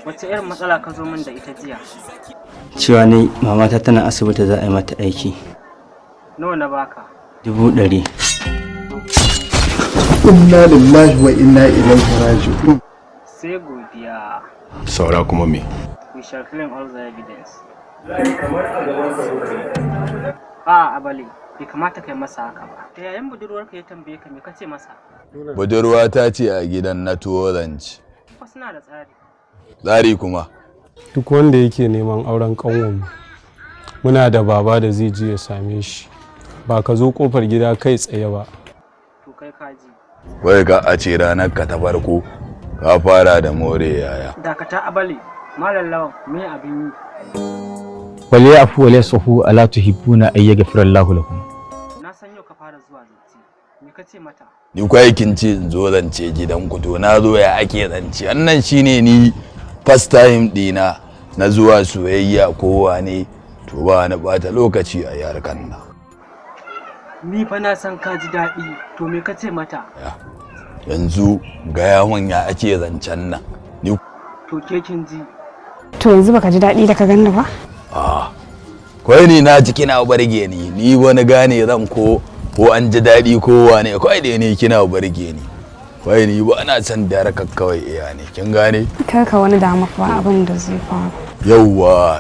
Wace irin matsala ka zo min da ita jiya? Cewa ne mamata tana asibiti, za a yi mata aiki. Nawa na baka? 100,000. Inna lillahi wa inna ilaihi raji'un. Sai godiya. Saura kuma me? We shall claim all the evidence. A Abale, bai kamata kai masa haka ba. Da yayin budurwarka ya tambaye ka, me kace masa? Budurwa ta ce a gidan na tuwo zance. Fa suna da tsari. Tsari kuma? Duk wanda yake neman auren ƙanwarmu, muna da baba da zai je ya same shi, ba ka zo kofar gida kai tsaye ba. To kai kaji. Wai ka a ce ranar ka ta farko ka fara da more yaya. Dakata, Abale. Malam Lawan, me abin yi? وليعفوا وليصفحوا ألا تحبون أن يغفر الله لكم. Na san yau ka fara zuwa zance. Me kace mata? Ni kwai kin ce in zo zance gidan ku, to na zo. Ya ake zance? Wannan shine ni first time dina na zuwa soyayya ko wane, to ba na bata lokaci a yarkan nan. Ni fa na san ka ji daɗi. To me kace mata? Yanzu gaya mun ya ake zancen nan ni. To ke kin ji. To yanzu baka ji daɗi da ka ganni ba? A kawai ni na ji kina barge ni, ni wani gane zan ko an ji daɗi ko wane, kawai dai ni kina barge ni, kawai ni ba ana son darakar kawai iya ne, kin gane? Kar ka wani damu fa, abin da zai faru. Yauwa.